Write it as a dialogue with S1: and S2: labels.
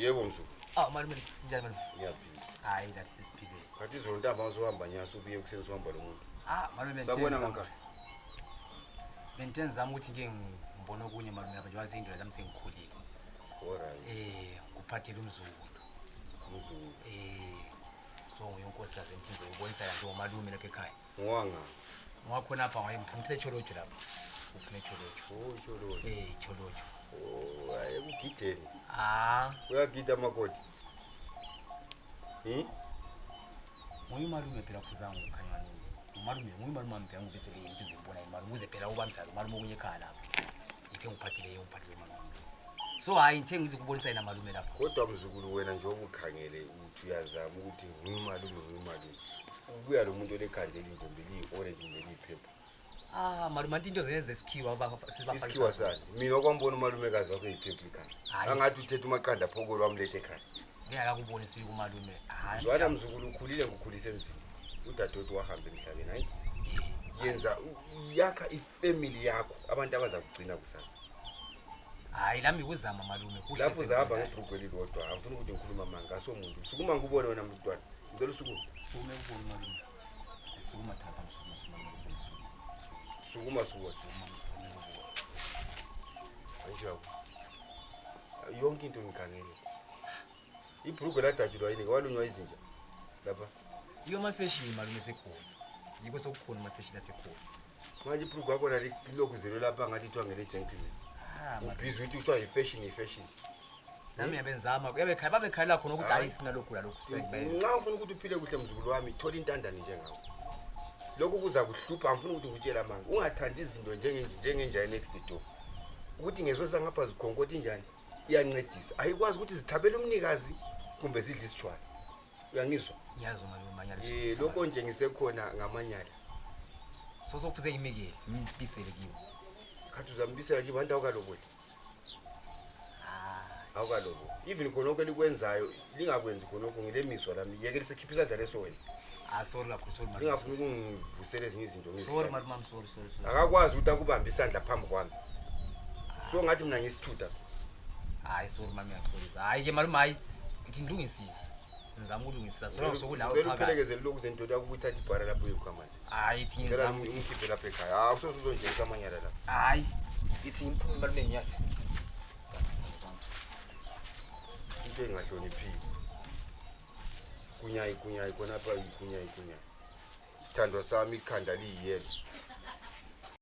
S1: Yebo mzulu.
S2: Malume njani malume?
S1: Ngiyaphila.
S2: Hayi la sisiphile.
S1: Kanti izolo ntamba uzohamba nyasa ubuye kuseni uzohamba lo muntu.
S2: Malume
S1: Sabona manka.
S2: Bengithenza ukuthi ngeke ngibone okunye malume lapha nje wazi indlela lami sengikhulile.
S1: Alright.
S2: Kuphathela umzukulu.
S1: Umzulu.
S2: So nguyonkosikazi enthize ubonisa la njengomalume lapha ekhaya.
S1: Ngwanga.
S2: Ngakhona lapha ngayimphumisa echolojo lapha. Uphuma echolojo.
S1: Cholojo.
S2: Cholojo.
S1: Hayi ukugideni. Uyagida makoti.
S2: Nguyimalume phela kuzangu ukhanyana. Nguyimalume phela ngibisele into ezibona imali ukuze phela ubamsala umalume okunye ekhaya lapha. Ngithe ngiphathile malume. So hayi ngithe ngizokubonisa yena malume lapha.
S1: Kodwa mzukulu wena njengoba ukhangele ukuthi uyazama ukuthi nguyimalume. Ubuya lo muntu olekhandela injombe liyi-orange neliyi-purple.
S2: Malume into zenze isikhiwa
S1: sibafaka. Isikhiwa sani? Mina okwambona umalumekazi wakho eyi-purple ekhaya. Angathi uthethe umaqanda phokolo wamlethe ekhaya.
S2: Ngiyakakubona isiko umalume.
S1: Zwana mzukulu ukhulile ngukhulise enzima. Udadewethu wahamba emhlabeni hayi. Yenza yakha ifamily yakho abantu abazakugcina kusasa.
S2: Hayi lami kuzama malume
S1: kuhle. Lapho uzahamba ngebhrugwe elilodwa angifuni ukuthi ngikhuluma manga asomuntu. Sukuma ngubone wena mntwana. Ngicela usukuma.
S2: Sukume kubona malume. Sukuma thatha
S1: sukuma. Anjalo. Yonke into ngikhangele. Ibhrugwe ladatshulwa yini kwalunywa izinja lapha?
S2: Iyo mafashion malume sekhona. Yiko sokukhona mafashion asekhona.
S1: Manje ibhrugwe yakho nalokhu zelo lapha ngathi ithiwa ngele gentleman. Ubhizi ukuthi kuthiwa ifashion.
S2: Nami yabenzama kuyabekhaya babekhala khona ukuthi hayi sinalokhu
S1: nxa ufuna ukuthi uphile kuhle mzukulu wami thola intandane njengawo. Lokho kuza kuhlupha angifuni ukuthi ngikutshela manga ungathandi izinto njengenja next door. Ukuthi ngezosa ngapha zikhonkotha injani iyancedisa. Ayikwazi ukuthi zithabele umnikazi kumbe sidle isitshwala. Uyangizwa?
S2: Ngiyazi malume manyala.
S1: Lokho nje ngisekhona ngamanyala.
S2: Sokufuze ngimekele ngibisele kiwo.
S1: Khathi uzambisela kiwo bantu awukalobola. Awukalobola. Even khonoko elikwenzayo lingakwenzi khonoko ngilemiswa lami yeke lisekhipha isandla leso wena.
S2: Sorry kakhulu malume.
S1: Ngingafuni ukungivusela ezinye izinto ngizwe.
S2: Sorry malume sorry.
S1: Akakwazi ukuthi akubambe isandla phambi kwami. So ngathi mina ngisithutha.
S2: Hayi sorry mami ngiyaxolisa. Hayi ke malume hayi ngithi ngilungisisa. Ngizama ukulungisisa sokulawo
S1: phakathi. Uphelekezele lokhu zendoda ukuthatha ibhara lapho uyokhamanzi.
S2: Hayi ithi ngizama
S1: umkhiphe lapha ekhaya. Akusoze uzonjengisa amanyala lapha.
S2: Hayi ithi ngiphume malume ngiyazi.
S1: Into engahloniphile. Kunyayi khona lapha kunyayi. Sithandwa sami ikhanda liyiyelo.